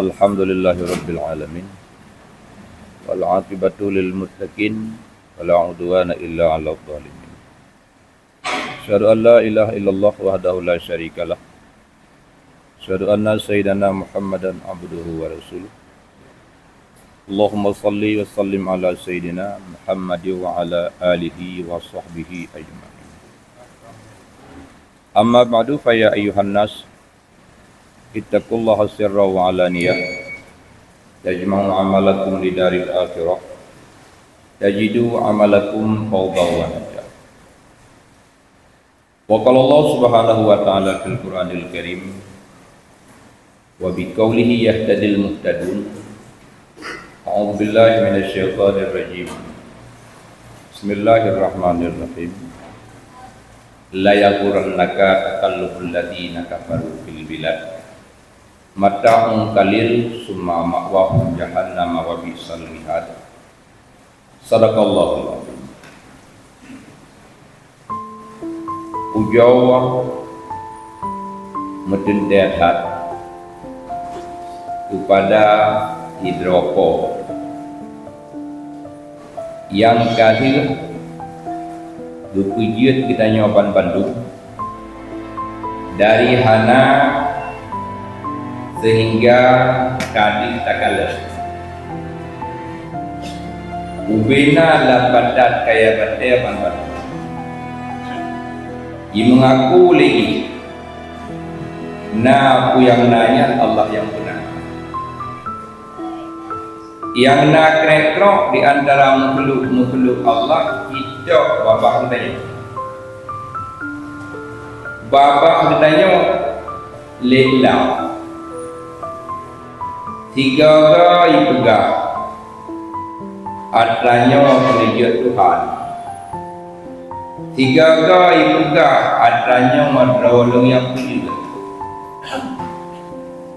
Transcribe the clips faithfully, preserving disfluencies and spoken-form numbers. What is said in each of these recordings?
Alhamdulillahirabbil alamin. Wal aqibatu lil muttaqin, wala udwana illa 'alal zalimin. Asyhadu an la ilaha illallah wahdahu la syarikalah. Asyhadu anna sayyidana Muhammadan abduhu wa rasuluh. Allahumma salli wa sallim ala sayyidina Muhammad wa ala alihi wa sahbihi ajma'in. Amma ba'du, fa ya ayyuhan nas, ittaqullaha sirran wa alaniyah, tajma'u amalakum lidaril akhirah, tajidu amalakum fawzan wa najah. Wa qala Allah subhanahu wa ta'ala fil Qur'anil Karim, wa biqaulihi yahtadil muhtadun. A'udzubillahi minasyaitonirrajim. Bismillahirrahmanirrahim. La yaghurrannaka taqallubul ladzina kafaru fil bilad. Mata'un qalil, tsumma ma'wahum jahannam wa bi'sal mihad. Sadaqallahul azim. Ujoe meuteuntée that keupada sidroe po nyang ka lheueh geupeujeuet geutanyoe banmandum dari hana seuhingga ka deuh takalon. Ubena lam batat kaya batée banmandum. Jimeungaku lé jih na peue nyang na nyan Allah nyang beuna. Nyang na krek-krok di antara meukeulok-meukeulok Allah, jidok babah geutanyoe. Babah geutanyoe lé lam. Sigaga ipeugah, "Atra nyoe peungeujeuet Tuhan." Sigaga ipeugah, "Atra nyoe droe lôn nyang peujeuet."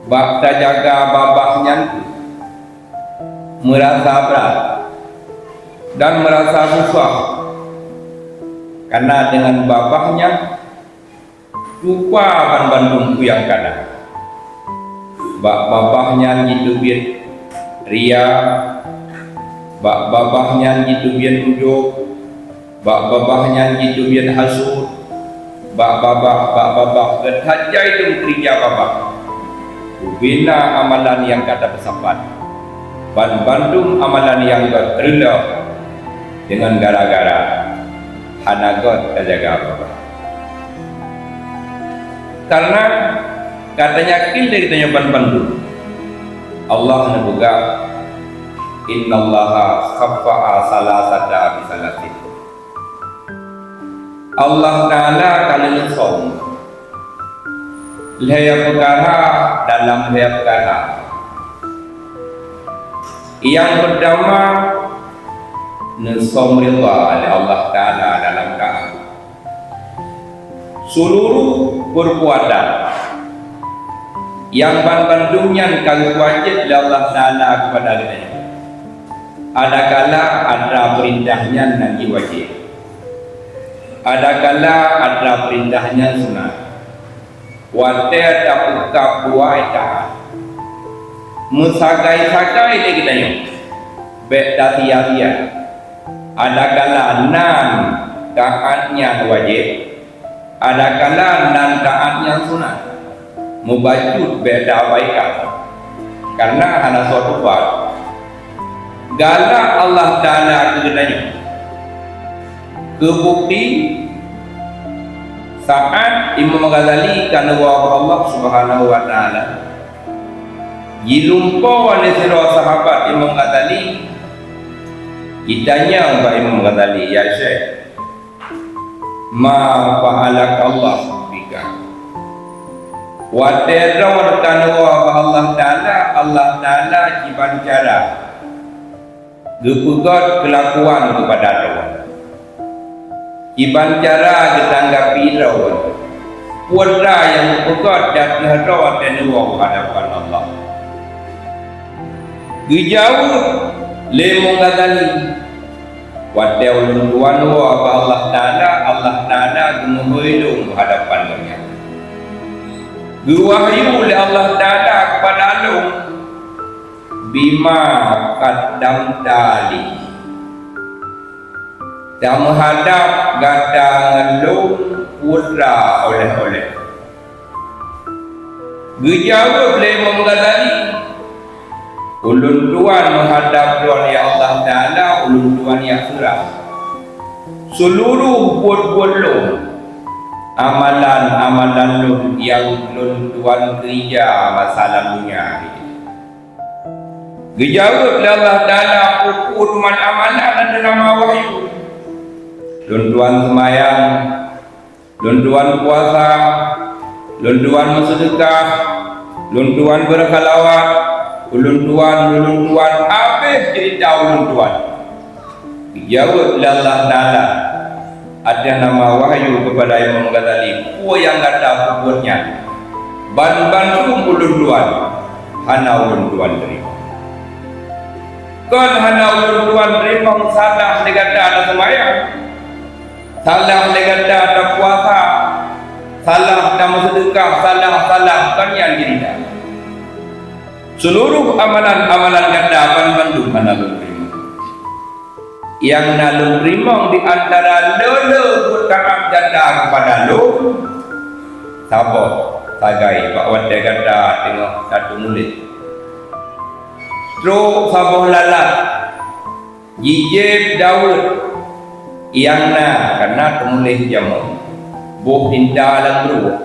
Bak tajaga babah nyan kheueh meurasa brat dan meurasa susah, karena deungon babah nyan tupa banmandum peue nyang ka na. Bak babah nyan jiteubiet ria, bak babah nyan jiteubiet ujub, bak babah nyan jiteubiet hasut, bak babah, bak babah, geuthajai dum keurija babah. Ubena amalan nyang ka tapeusapat, banmandum amalan nyang gét reulôh deungon gara-gara hana gét tajaga babah. Karena ka tanyakin lé geutanyoe banmandum, Allah neupeugah, "Innallaha khaffa'a salasata bi salasin." Allah Ta'ala ka neusöm lhée peukara dalam lhée peukara. Nyang peutama, neusöm ridha lé Allah Ta'ala dalam taat. Seuluruh peurbuatan nyang banmandum nyan ka geuwajéb lé Allah Ta'ala keupada geutanyoe. Adakala atra peurintah nyan na jih wajéb. Adakala atra peurintah nyan sunat. Watée tapeukab buai taát, meusagai-sagai lé geutanyoe, bék tasia-sia. Adakala nan taát nyan wajéb, adakala nan taát nyan sunat, mubacut bék taabaikan, kareuna hana soe tupat. Galak Allah Ta'ala keu geutanyoe. Keu bukti, saát Imam Ghazali ka neuwoe bak Allah Subhanahu wa Ta'ala, jilumpoe lé sidroe sahabat Imam Ghazali, jitanyong bak Imam Ghazali, "Ya Syekh, ma fa'ala Allah bika?" Watée droe ka neuwoe bak Allah Ta'ala, Allah Ta'ala kiban cara geupeugét keulakuan keupada droe. Kiban cara geutanggapi droe. Peue nyang geupeugét ateueh droe watée neuwoe u hadapan Allah? Geujaweueb lé Imam Ghazali, "Watée ulôn tuan woe bak Allah Ta'ala, Allah Ta'ala geumeuhôi lôn u hadapan Gobnyan. Geuwahyu lé Allah Ta'ala keupada lôn, Bima qaddamta li, tameuhadab gata ngon lôn putra oleh-oleh. Geujaweueb lé Imam Ghazali, "Ulôn tuan meuhadab Droe ya Allah Taala, ulôn tuan nyang seurah. Seuluruh buet-buet lôn, amalan-amalan lôn nyang lôn tuan keurija masa lam donya." Geujaweueb lé Allah Taala, "Peue-peue teuma amalan nyang teunama wahyu? Lôn tuan seumayang, lôn tuan puasa, lôn tuan meuseudeukah, lôn tuan beureusalawat, ulôn tuan, ulôn tuan, habéh ceurita ulôn tuan." Geujaweueb lé Allah Taala ateueh nama wahyu keupada Imam Ghazali, "Peue nyang gata peubuet nyan, banmandum ulôn tuan hana ulôn tuan teurimong. Kon hana ulôn tuan teurimong salah lé gata taseumayang, salah lé gata tapuasa, salah tameuseudeukah, salah, salah, kon nyan ceurita. Seuluruh amalan-amalan gata banmandum hana lôn teurimong. Nyang na lôn teurimong di antara le-le buet taát gata keupada lôn, saboh sagai bak watée gata teungoh tateumuléh. Trok saboh lalat, jijieb daweuet nyang na kana teumuléh jameun, boh tinta lam bruek,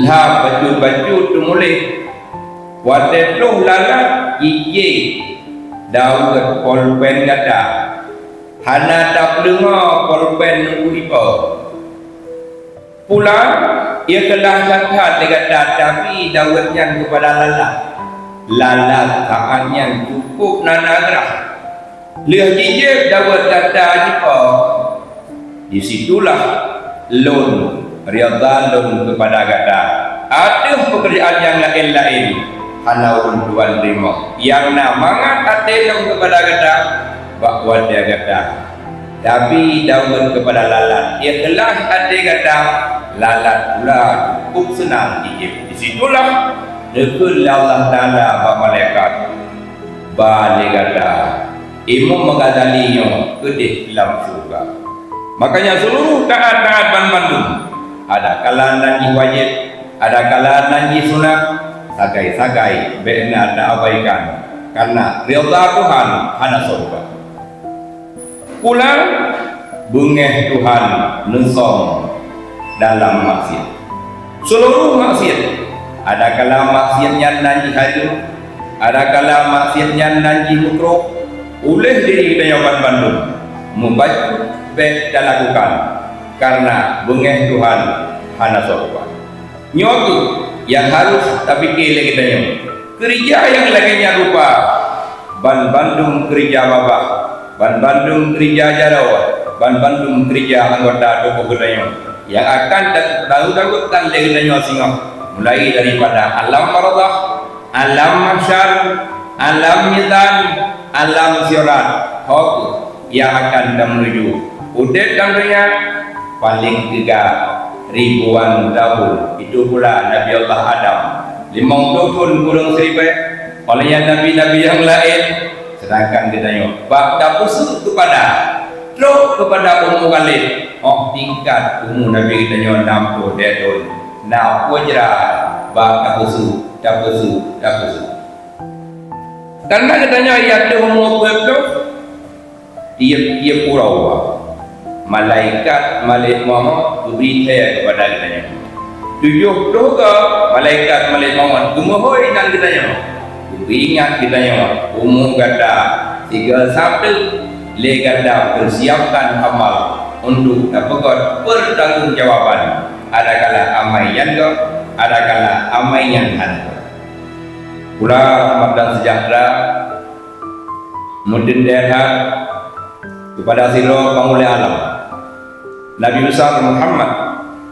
lhab bacut-bacut teumuléh. Watée troh lalat, jijieb daweuet polpen gata, hana tapeuleungoe polpen nunggu ipo. Pulang, ikhlaih that-that lé gata tabi daweuet nyan keupada lalat. Lalat saát nyan cukup na nagrah. Lheueh jijieb daweuet gata jipo, disitulah lôn ridha lôn keupada gata. Ateueh peukeurjaan nyang laén-laén hana ulôn tuan teurimong. Nyang na mangat até lôn keupada gata bak watée gata tabi daweuet keupada lalat, ikhlaih até gata, lalat pula cukup seunang jijieb. Disitulah neukheun lé Allah Taala bak malaikat, "Ba lé gata Imam Ghazali nyoe keudeh lam syeuruga." Makanya seuluruh taát-taát banmandum, adakala nan jih wajéb, adakala nan jih sunat, sagai-sagai bék na taabaikan, kareuna ridha Tuhan hana soe rubah. Pulang, beungéh Tuhan neusöm dalam maksiet. Seuluruh maksiet, adakala maksiet nyan nan jih hareuem, adakala maksiet nyan nan jih meukrôh, uléh diri geutanyoe banmandum, mubacut bék talakukan, kareuna beungéh Tuhan hana soe rubah. Nyoe kheueh nyang harôh tapike lé geutanyoe. Keurija nyang lagée nyan rupa, banmandum keurija babah, banmandum keurija jaroe, banmandum keurija anggota tuboh geutanyoe nyang akan ta-, tapeutanggung-tanggongkan lé geutanyoe singoh, mulai daripada alam barzakh, alam mahsyar, alam mizan, alam sirat, ho kheueh nyang akan tameunuju. Udeb lam donya paleng teuga ribuan tahun. Itu pula Nabi Allah Adam, limong ploh thon kureueng siribée, óh lheueh nyan nabi-nabi nyang laén, seudangkan geutanyoe bak tapeuseuek keupada, trok keupada umu ghaleb, óh tingkat umu nabi geutanyoe nam ploh dua thon, na peue jrat bak tapeuseuek, tapeuseuek, tapeuseuek. Kareuna geutanyoe i ateueh umu peuet ploh, tieb-tieb uroe malaikat malek meuhôi geubri thée keupada geutanyoe. Tujoh ploh goe malaikat malek meuhôi geumeuhôi nan geutanyoe, geupeuingat geutanyoe umu gata sigoe sapeue lé gata peusiapkan amal untuk tapeugét peurtanggongjawaban, adakala amai nyan goe, adakala amai nyan hana goe. Pula rahmat dan seujahteura meuteuntée that keupada sidroe panghulée alam, Nabi Besar Muhammad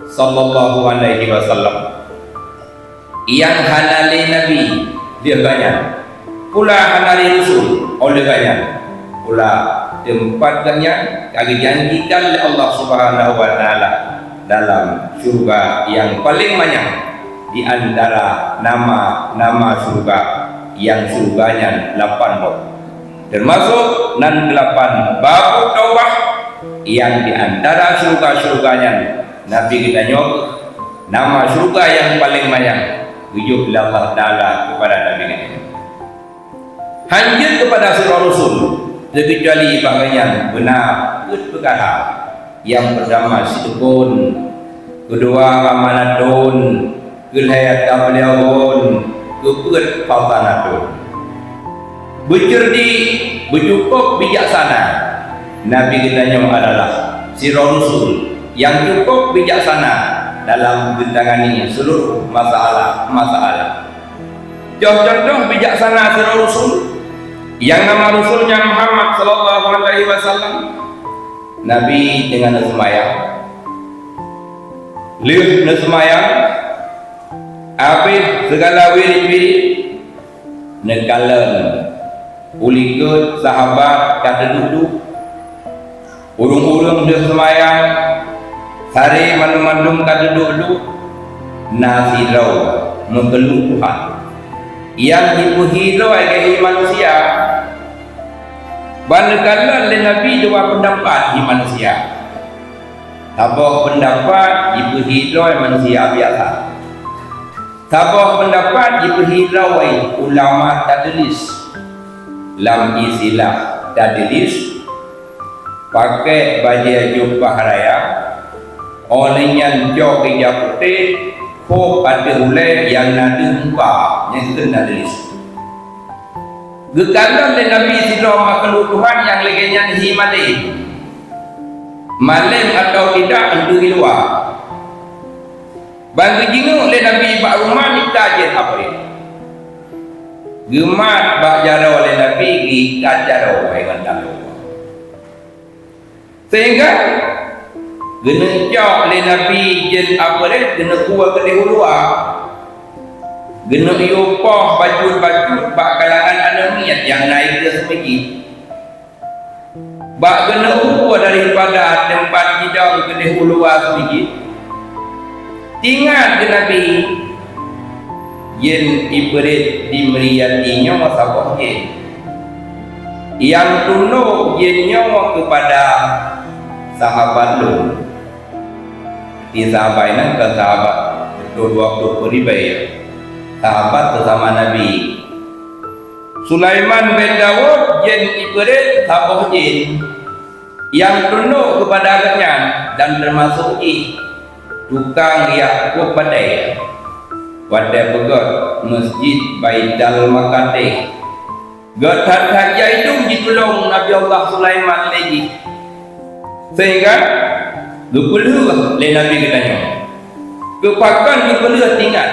sallallahu alaihi wasallam, nyang hana lé nabi lheueh gobnyan, pula hana lé rasul óh lheueh gobnyan, pula teumpat gobnyan ka geujanjikan lé Allah Subhanahu wa Taala dalam syeuruga nyang paleng manyang di antara nama-nama syeuruga. Nyang syeuruga nyan lapan boh. Teumasok nan keulapan Babut Taubah, nyang di antara syeuruga-syeuruga nyan Nabi geutanyoe, nama syeuruga nyang paleng manyang geujok lé Allah Taala keupada Nabi geutanyoe. Hanjeuet keupada sidroe rasul, teukecuali bak gobnyan beuna peuet peukara. Nyang peurtama sidqun, keudua amanatun, keulhèe tablighun, keupeuet fatanatun. Beuceureudik, beucukôp bijaksana. Nabi geutanyoe adalah sidroe rasul nyang cukôp bijaksana dalam geutangani seuluruh masalah-masalah. Contoh-contoh bijaksana sidroe rasul, nyang nama rasul nyan Muhammad sallallahu alaihi wasallam. Nabi teungoh neuseumayang. Lheueh neuseumayang, abéh sigala wirit-wirit, neukalon u likot sahabat ka teuduek-duek. Ureuëng-ureuëng deuh seumayang, sabe mandum-mandum ka teuduek-duek, na sidroe meukeuleuh Tuhan. Nyang jipeuhi droe lagée manusia. Ban neukalon lé Nabi dua peundapat di manusia. Saboh peundapat jipeuhi droe manusia biasa. Saboh peundapat jipeuhi droe ulama tadlis. Lam istilah tadlis, pakai bajée jubah raya, óh lheueh nyan cok keuja putéh, phôh ateueh ulée nyang na deuh muka, nyan keuh tadlis. Geukalon lé Nabi sidroe makhluk Tuhan nyang lagée nyan hi malem. Malem atawa tidak, di luwa. Ban geujingeuk lé Nabi bak rumoh, nika jén April. Geumat bak jaroe lé Nabi, geuikat jaroe ngon taloe. Sehingga geuneucok lé Nabi jén April, geuneukue keudeh u luwa. Geuneuyue poh bacut-bacut bak kalangan aneuk miet nyang na i keue seumeujid. Bak geuneukue daripada teumpat jidong keudeh u luwa seumeujid, teuingat keu Nabi, jén Iblih dimeuriati nyoe saboh jén. Nyang tunok jén nyoe keupada sahabat lôn. Di sahabat nyan kon sahabat beutôi dua ploh ribèe sahabat seusama Nabi. Sulaiman bin Daud jén Iblih saboh jén. Nyang tunok keupada gobnyan dan teumasok jih tukang jak kuek batèe. Watèe peugöt Meuseujid Baitul Maqdis, göt that-that jak idong jitulông Nabi Allah Sulaiman lé jih, sehingga geupeulheueh lé Nabi geutanyoe. Keu pakon geupeulheueh, teuingat.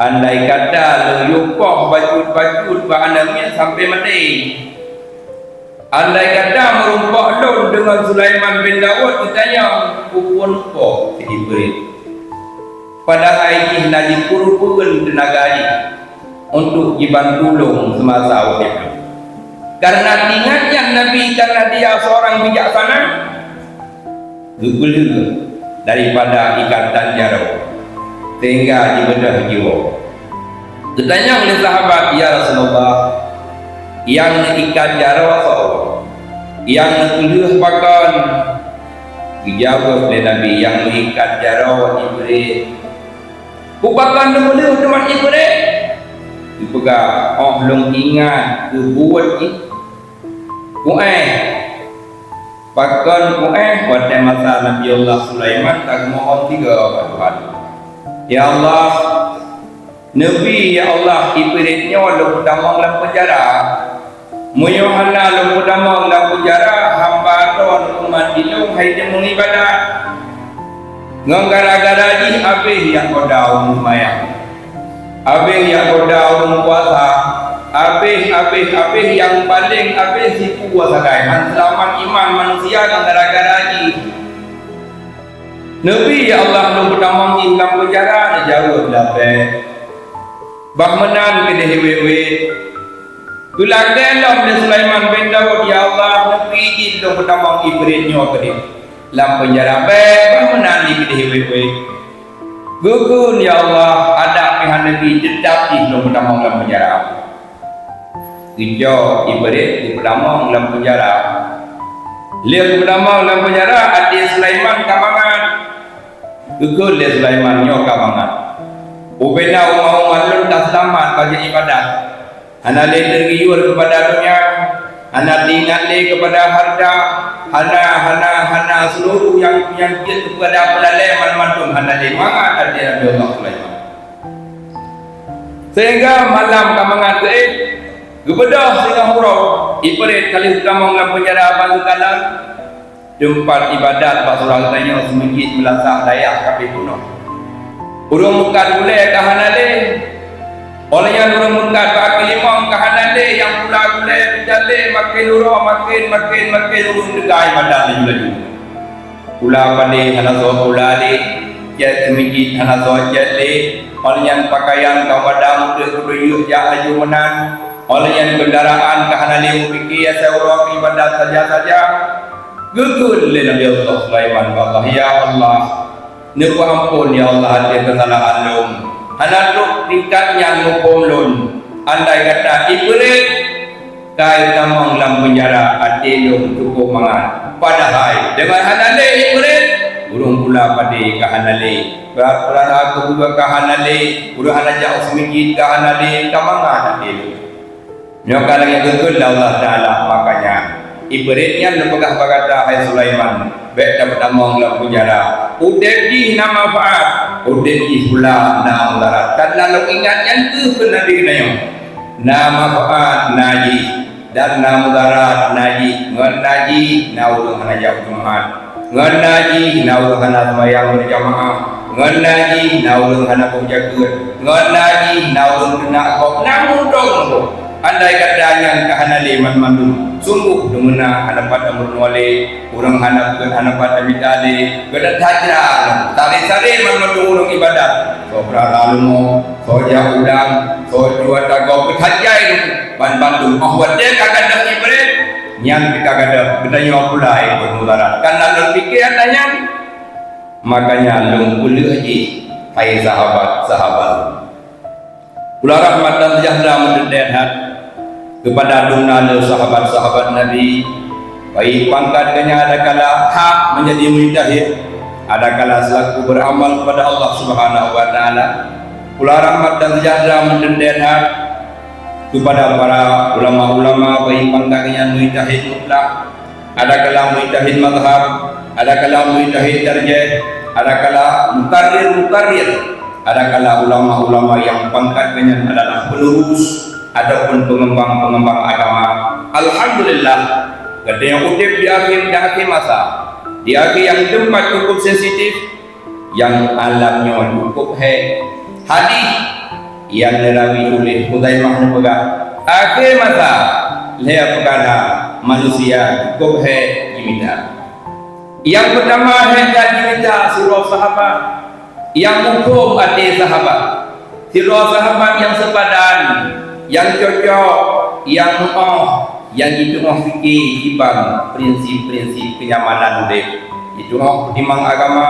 Andai kata lôn yue poh bacut-bacut bak aneuk miet sampoe maté, andai kata meurumpok lôn deungon Sulaiman bin Daud, geutanyong, "Peue phon poh si Iblih?" Padahai jih na jipeurupeuen teunaga jih untuk jibantu lôn seumasa udép lôn. Kareuna teuingat nyan Nabi, kareuna dia seorang bijaksana, geupeulheueh daripada ikatan jaroe, sehingga jibeudôh jiwoe. Geutanyong lé sahabat, "Ya Rasulullah, nyang neuikat jaroe soe? Nyang neupeulheueh pakon?" Geujaweueb lé Nabi, "Nyang neuikat jaroe Iblih." "Peue pakon neupeulheueh teuma Iblih?" Geupeugah, "Óh lôn ingat keu buet jih." Kuéh. Pakon kuéh? Watèe masa Nabi Allah Sulaiman ka geumohon sigoe bak Tuhan, "Ya Allah, neubi, ya Allah, Iblih nyoe lôn peutamong lam peunjara. Meunyoe hana lôn peutamong lam peunjara, hamba droe umat di lôn hai teumeung iébadat." Ngon gara-gara jih abéh jak goda ureuëng seumayang, abéh jak goda ureuëng puasa, abéh, abéh, abéh, nyang paleng abéh sipeue sagai, han seulamat iman manusia ngon gara-gara jih. "Neubi, ya Allah, lôn peutamong jih lam peunjara," neujaweueb lé abéh. Bah meunan keudeh wét-wét. Geulakée lom lé Sulaiman bin Daud, "Ya Allah, neubi jih lôn peutamong Iblih nyoe keudeh lam peunjara." Bék, bah meunan jih keudeh wét-wét. Geukheun, "Ya Allah, adak Hana bi teutap jih lôn peutamong lam peunjara. Geucok Iblih geupeutamong lam peunjara. Lheueh geupeutamong lam peunjara, até Sulaiman ka mangat. Geukheun lé Sulaiman, "Nyoe ka mangat. Ubena umat-umat lôn ka seulamat bak iébadat. Hana lé teugiur keupada donya, hana teuingat lé keupada hareuta, hana, hana, hana seuluruh nyang, nyang jeuet keupada peulalée mandum hana lé mangat até Nabi Allah Sulaiman." Sehingga malam ka mangat geuéh, geubeudôh singoh uroe, Iblih ka lheueh tamong lam peunjara ban geukalon teumpat iébadat bak surah geutanyoe, seumeujid, meulasah, dayah ka pih peunoh. Ureuëng meukat gulée ka hana lé. Óh lheueh nyan ureuëng meukat bak keulimong ka hana lé, nyang pula gulée peucalée, maken uroe maken, maken, maken ureuëng teuka iébadat laju-laju. Pula padé hana soe pula lé, cét seumeujid hana soe cét lé. Óh lheueh nyan peukayan ka mada meuteuk keubeuyeuek jak laju meunan. Óh lheueh nyan keundaraan ka hana lé meupike, asai uroe iébadat saja-saja. Geukheun lé Nabi Allah Sulaiman bak Allah, "Ya Allah, neupeuamphon ya Allah até keusalahan lôn. Hana trok tingkat nyan muphom lôn. Andai kata Iblih ka itamong lam peunjara, até lôn cukôp mangat. Padahai deungon hana lé Iblih, ureuëng pula padé ka hana lé, peurasa keubeuet ka hana lé, ureuëng hana jak u seumeujid ka hana lé, ka mangat até lôn." Nyoe ka lagée geukheun lé Allah Taala, makanya Iblih nyan neupeugah bak gata, "Hai Sulaiman, bék tapeutamong lam peunjara. Udeb jih na manfaat, udeb jih pula na mudarat." Karena lôn ingat nyan keuh keu Nabi geutanyoe. Na manfaat na jih, dan na mudarat na jih. Ngon na jih na ureuëng hana jak u jeumaáh. Ngon na jih na ureuëng hana seumayang beurjamaah. Ngon na jih na ureuëng hana boh jakeuet. Ngon na jih na ureuëng teunak gob, na mudong gob. Andai kata nyan ka hana lé mandum, sunggoh deungon na hana pat tameurunoe lé, ureuëng hana peugét hana pat tamita lé, geutanyoe that jra, sare-sare mandum ureuëng iébadat. Soe peurara leumo, soe jak udang, soe juet tagob, geutanyoe jai lom. Ban bandum óh watée ka gadôh Iblih, nyan pih ka gadôh, geutanyoe pula ikot mudarat. Kan na lôn pike ata nyan? Makanya lôn peuleueh jih, hai sahabat-sahabat. Pula rahmat dan sejahtera meuteuntée that keupada dumna lé sahabat-sahabat Nabi, baik pangkat geuhnyan adakala hak meunjadi mujtahid, adakala seulaku beuramal keupada Allah Subhanahu wa Taala. Pula rahmat dan sejahtera meuteuntée that keupada para ulama-ulama, baik pangkat geuhnyan mujtahid mutlak, adakala mujtahid mazhab, adakala mujtahid tarjih, adakala mukarrir-mukarrir, adakala ulama-ulama nyang pangkat geuhnyan adalah penerus ataupun pengembang-pengembang agama. Alhamdulillah, geutanyoe udeb di akhé, di akhé masa, di akhé nyang teumpat cukup sensitif, nyang alam nyoe cukup hék. Hadis nyang neurawi uléh Khuzaimah neupeugah, akhé masa lhée peukara manusia cukup hék jimita. Nyang peutama hék that jimita sidroe sahabat, nyang muphom até sahabat. Sidroe sahabat nyang seupadan, nyang cocok, nyang meu'oh, nyang jiteungoh pike kiban prinsip-prinsip kenyamanan udeb. Jiteungoh peutimang agama,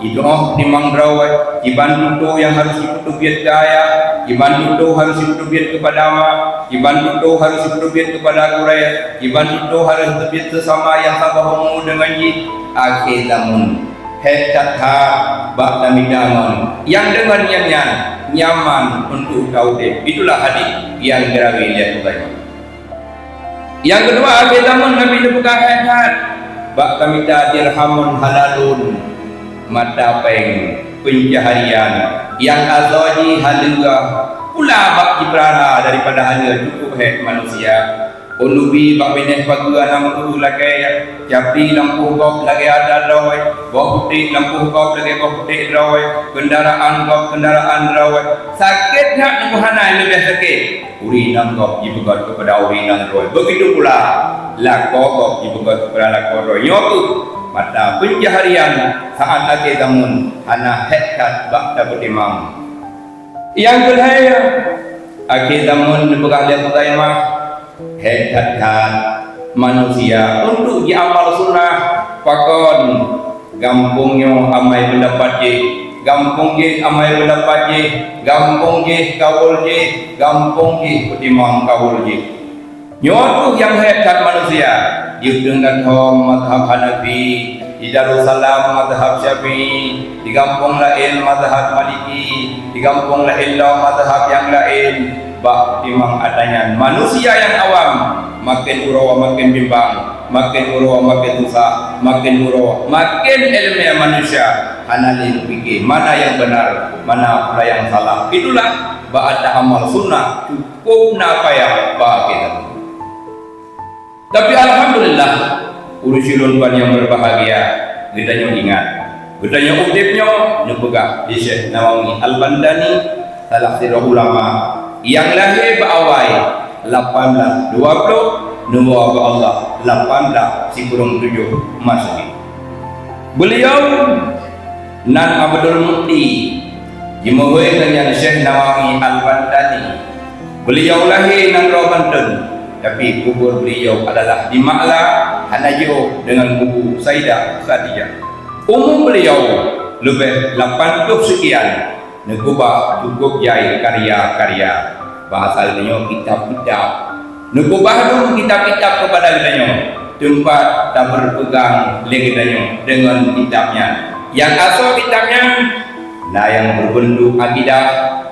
jiteungoh peutimang droe, kiban tutoe nyang harôh jipeuteubiet keu ayah, kiban tutoe harôh jipeuteubiet keupada ma, kiban tutoe harôh jipeuteubiet keupada gurée, kiban tutoe harôh jipeuteubiet seusama nyang saboh umu deungon jih. Akhé zamon, hék that-that bak tamita ngon nyang deungon nyan-nyan nyaman untuk taudeb. Itulah hadis nyang geurawi lé Khuzaimah. Nyang keudua, akhé zamon Nabi neupeugah hék that bak tamita dirhamun halalun, mata péng, peuncaharian nyang asoe jih haleue, pula bak jipeurara daripada haleue cukup hék manusia. Ulubi bak binéh pageue na meu'eu lagée capli, lampôh gob lagée ata droe, boh putéh lampôh gob lagée boh putéh droe, keundaraan gob keundaraan droe. Sakét that nyoe hana leubeh sakét. Ureueng inong gob jipeugét keupada ureueng inong droe. Begitu pula lakoe gob jipeugét keupada lakoe droe. Nyoe kheueh mata peuncaharian saát akhé zamon hana hék that bak tapeutimang. Nyang keulhée, akhé zamon neupeugah lé Khuzaimah, hék that-that manusia untuk jiamal sunnah. Pakon gampông nyoe amai peundapat jih, Gampông jih amai peundapat jih, gampông jih kaul jih, gampông jih peutimang kaul jih. Nyoe kheueh nyang hék that manusia. Jeuet deungon mazhab Hanafi, di Darussalam mazhab Syafi'i, di gampông laén mazhab Maliki, di gampông laén lom mazhab nyang laén. Bak peutimang atra nyan, manusia nyang awam maken uroe maken bimbang, maken uroe maken susah, maken uroe maken iéleumé manusia hana lé geupike mana nyang beunar, mana pula nyang salah. Itulah bak atra amal sunnah cukup na payah bak akhé zaman. Tapi alhamdulillah, ureuëng syedara nyang berbahagia, geutanyoe ingat, geutanyoe udeb nyoe neupeugah di Syekh Nawawi Al-Bantani, salah sidroe ulama nyang lahé bak awai lapan belas dua puluh, neuwoe bak Allah lapan belas sikureueng tujoh Masehi. Beuliau nan Abdul Mukti, jimeuhôi ngon nyan Syekh Nawawi Al-Bantani. Beuliau lahé nanggroe Banten, tapi kubur beuliau adalah di Makla, hana jiôh deungon kubu Saidah Khadijah. Umu beuliau leubeh lapan ploh seukian, neukeubah cukup jai karya-karya. Bahasa geutanyoe kitab-kitab. Neukeubah dum kitab-kitab keupada geutanyoe, teumpat tabeupeugang lé geutanyoe deungon kitab nyan. Nyang asoe kitab nyan na nyang beureubeuntuk akidah,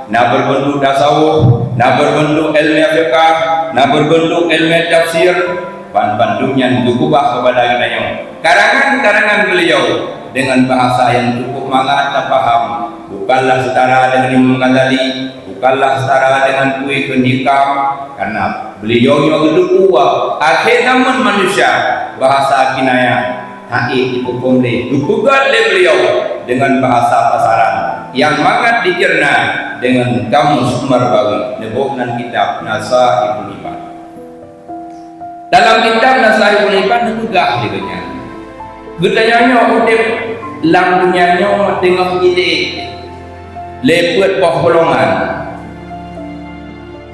na beureubeuntuk tasawuf, na beureubeuntuk iéleumé fiqah, na beureubeuntuk iéleumé tafsir, ban bandum nyan geukeubah keupada geutanyoe karangan-karangan beuliau deungon bahasa nyang cukup mangat tapaham, bukanlah seutara deungon Imam Ghazali, bukanlah seutara deungon peue kheun Hikam, karna beuliau nyoe geuteupeue akhé zaman manusia, bahasa kinayah hana jipeupom lé, geupeugét lé beuliau deungon bahasa pasaran nyang mangat diceurna deungon kamus Marbawi, neuboh nan kitab Nasaihul Ibad. Dalam kitab Nasaihul Ibad neupeugah lé geuhnyan, geutanyoe nyoe udeb lam donya nyoe teungoh jilét lé peuet boh golongan.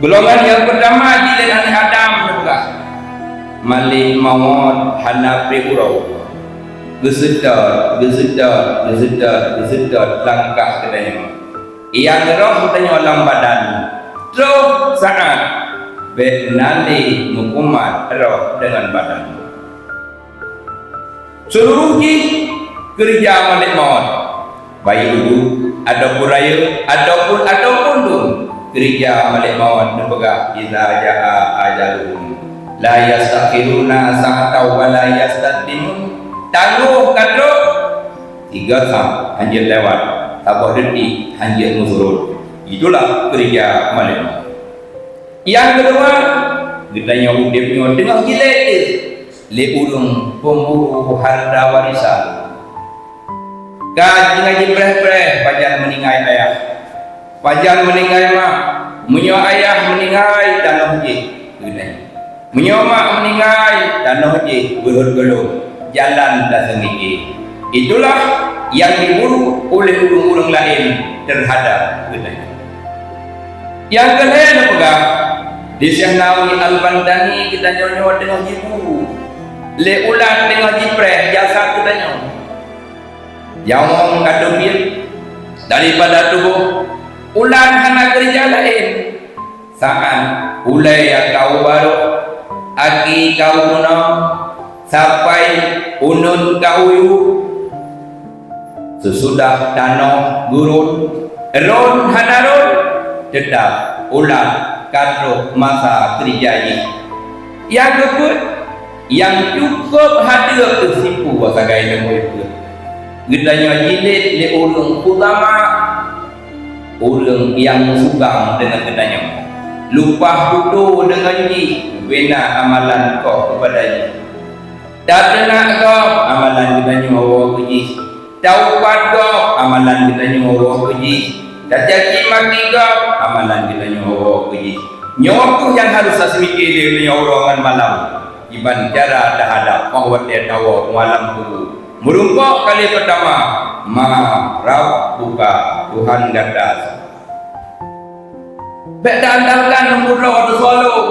Golongan nyang peurtama jilét aneuk Adam neupeugah, malek mawöt hana preh uroe. Geuseutôt, geuseutôt, geuseutôt, geuseutôt langkah geutanyoe. Nyang roh geutanyoe lam badan, troh saát bék na lé meukumat roh deungon badan. Seuluruh jih keureuja malek mawöt, baik udeb ataupun rayeuk ataupun, ataupun dum, keureuja malek mawöt neupeugah, "Idza jaa ajaluhum la yastakhiruna sa'atan wa la yastaqdimun." Tanggoh ka trok, sigoe sam hanjeuet lewat, saboh detik hanjeuet meusurot. Itulah keureuja malek mawöt. Nyang keudua, geutanyoe udeb nyoe teungoh jilét lé ureuëng peumburu hareuta warisan. Ka teungoh jipreh-preh pajan meuninggai ayah, pajan meuninggai mak. Meunyoe ayah meuninggai, tanoh jih geutanyoe. Meunyoe mak meuninggai, tanoh jih beuhot gohlom, jalan taseumiké. Itulah nyang jiburu uléh ureuëng-ureuëng laén teuhadab geutanyoe. Nyang keulhée neupeugah, di Syekh Nawawi Al-Bantani geutanyoe nyoe teungoh jiburu lé ulat teungoh jipreh jasad geutanyoe. Nyawöng ka teubiet daripada tuboh, ulat hana keureuja laén. Saát ulée ka u barôh, aki ka u keunong, sapai uneun ka u yue. Seusudah tanoh geurhon, rhon hana rhon, teutab ulat ka trok masa keureuja jih. Nyang keupeuet, nyang cukôp hadeue keu sipu sagai leumoe peuet. Geutanyoe jilét lé ureuëng utama, ureuëng nyang meusugang deungon geutanyoe. Lupah tutoe deungon jih, bubena amalan koh keupada jih. Tateunak gob, amalan geutanyoe woe keu jih. Taupat gob, amalan geutanyoe woe keu jih. Tacaci maki gob, amalan geutanyoe woe keu jih. Nyoe kheueh nyang harôh taseumiké lé geutanyoe uroe ngon malam, kiban cara tahadab óh watée tawoe u alam kubu. Meurumpok kali peurtama, "Man rabbuka?" Tuhan gata soe? Bék taandalkan meunurot ateueh soe lôn.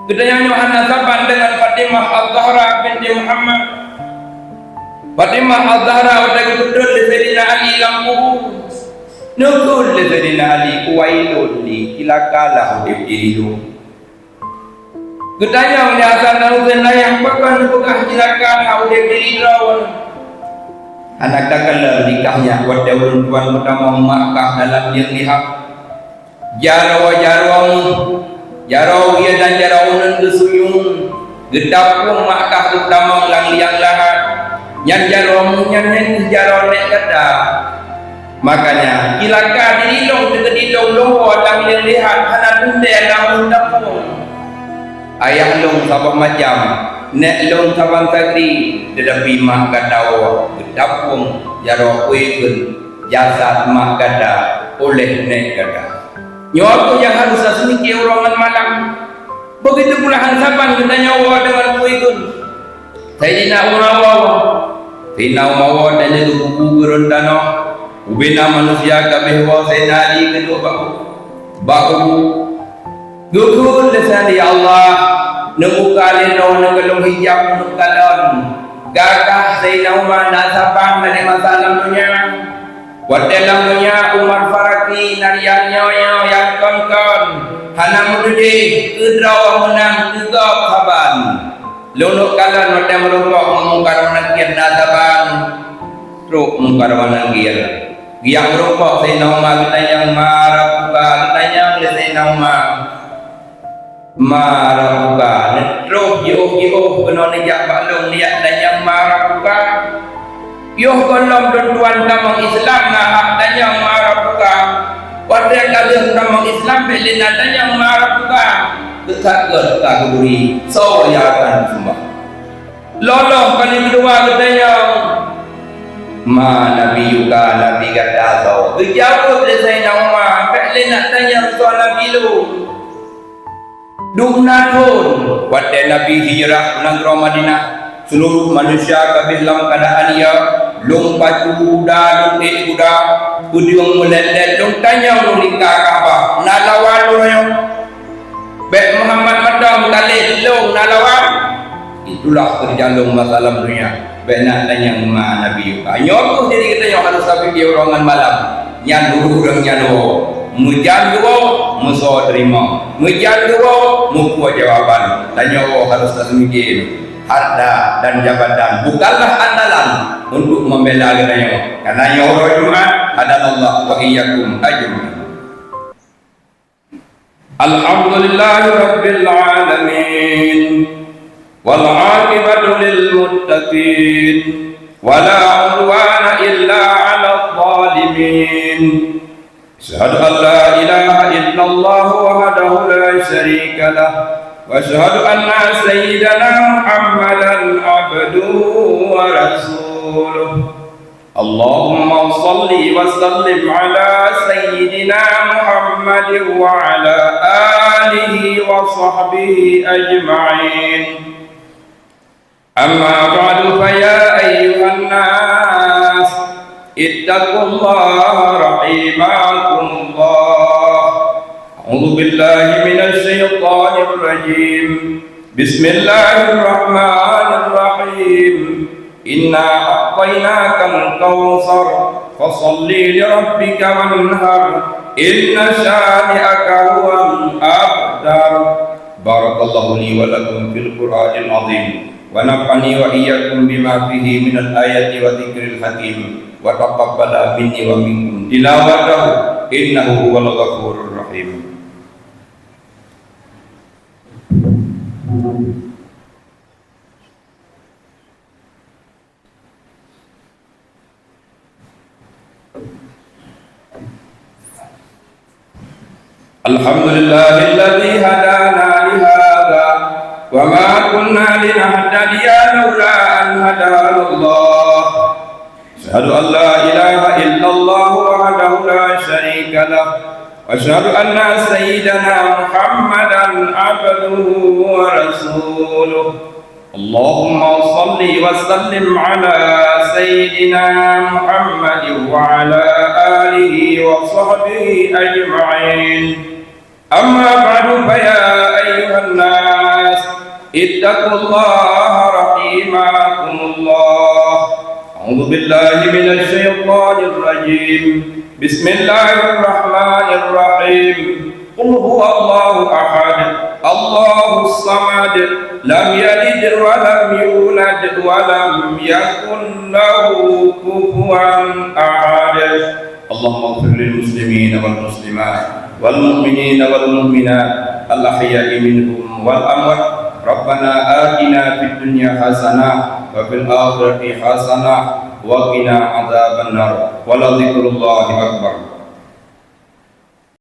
Geutanyoe nyoe hana saban deungon Fatimah Az-Zahra binti Muhammad. Fatimah Az-Zahra watée geupeutreun lé Saidina Ali lam kubu, Neukheun lé Saidina Ali, "Wailun li, cilakalah udeb diri lôn." Geutanyong lé Hasan dan Husein, "Ayah, pakon neupeugah cilakalah udeb diri droe?" "Hana takalon nikah nyak watée ulôn tuan meutamong mak kah dalam lieng lihab. Jaroe-jaroe meuh, jaroe wie dan jaroe uneuen geusunyueng, geutapong mak kah geutamong lam liang lahat. Nyan jaroe meuh nyan, nyan kheueh jaroe nèk gata. Makanya, cilaka diri lôn teukeudi lôn lôn woe lam lieng lihab hana teuntée lam tapong. Ayah lôn saboh macam, nèk lôn saban sagri, teutapi mak gata woe geutapong jaroe pue kheun jasad mak gata uléh nèk gata." Nyoe kheueh nyang harôh taseumike uroe ngon malam. Begitu pula han saban geutanyoe woe deungon pue kheun. Saidina Umar woe, Saidina Umar woe dan nyan geukubu geureun tanoh. Ubena manusia kabeh woe Saidina Ali keuduek bak, bak kubu. Geukheun lé Saidina Ali, "Ya Allah, neubuka lé droeneuh keu lôn hijab, neukalon gagah Saidina Umar na saban dari masa lam donya." Watée lam donya Umar Faraki na rian nyoe-nyoe nyang kon-kon, hana meutujoh keu droe meunan keu gob saban. Lôn neuk kalon watée meurumpok ngon Mungkar wa Nakir na saban, trok Mungkar wa Nakir. Geujak meurumpok Saidina Umar geutanyong, "Ma rabbuka?" Geutanyong lé Saidina Umar. "Ma rabbuka?" Neutroh jiôh-jiôh keunoe neujak bak lôn, neujak tanyong, "Ma rabbuka?" Yoh gohlom lôn tuan tamong Islam na hak tanyong, "Ma rabbuka?" Watée ka lheueh tamong Islam, bék lé na tanyong, "Ma rabbuka?" Teuka gét ka geubri, soe nyang akan geuseumah. Loloh kali keudua geutanyong, "Ma nabiyyuka?" Nabi gata soe? Geujaweueb lé Saidina Umar, "Bék lé na tanyong soe nabi lôn." Dum na thon watée Nabi hijrah u nanggroe Madinah, seuluruh manusia kabeh lam keuadaan ie, lôn pacu guda, lôn ék guda, peudeueng meulét-lét, lôn tanyong lôn lingka Ka'bah, "Na lawan uroe nyoe?" Bék Muhammad mantong talét, lôn na lawan. Itulah keureja lôn masa lam donya. Bék na tanyong ma nabi yuka. Nyoe kheueh jadi geutanyoe harôh tapike uroe ngon malam. Nyan ureuëng nyan woe. Meujan geuwoe, meusoe teurimong. Meujan geuwoe, muphom jawaban. Tanyoe woe harôh tapike. Harta dan jabatan bukanlah andalan untuk membela geutanyoe. Karena nyoe uroe Jumat, hadanallah wa iyyakum ajmain. Alhamdulillahi rabbil alamin. Wal aqibatu lil muttaqin. Wa la udwana illa 'alal zalimin. Asyhadu an la ilaha illallah wahdahu la syarika lah. Wa asyhadu anna sayyidana Muhammadan abduhu wa rasuluh. Allahumma shalli wa sallim ala sayyidina Muhammadin wa ala alihi wa sahbihi ajma'in. Amma ba'du, fa ya ayyuhan nas, ittaqullaha rahimakumullah. A'udzu billahi minasy syaithanir rajim. Bismillahirrahmanirrahim. Inna a'tainakal kautsar, fashalli li rabbika wanhar, inna syani'aka huwal abtar. Barakallahu li wa lakum fil Qur'anil azim, wa nafa'ani wa iyyakum bima fihi minal ayati wa dzikril hakim, wa taqabbala minni wa minkum tilawatahu, innahu huwal ghafurur rahim. الحمد لله الذي هدانا لهذا وما كنا لنهتدي لولا أن هدانا الله. أشهد أن لا إله إلا الله وحده لا شريك له، وأشهد أن سيدنا محمدا عبده ورسوله. اللهم صل وسلم على سيدنا محمد وعلى آله وصحبه أجمعين. أما بعد، فيا أيها الناس، اتقوا الله رحمكم الله. أعوذ بالله من الشيطان الرجيم. بسم الله الرحمن الرحيم. قل هو الله أحد، الله الصمد، لم يلد ولم يولد ولم يكن له كفوا أحد. اللهم اغفر للمسلمين والمسلمات والمؤمنين والمؤمنات الأحياء منهم والأموات. ربنا آتنا في الدنيا حسنة وفي الآخرة حسنة وقنا عذاب النار. ولذكر الله أكبر.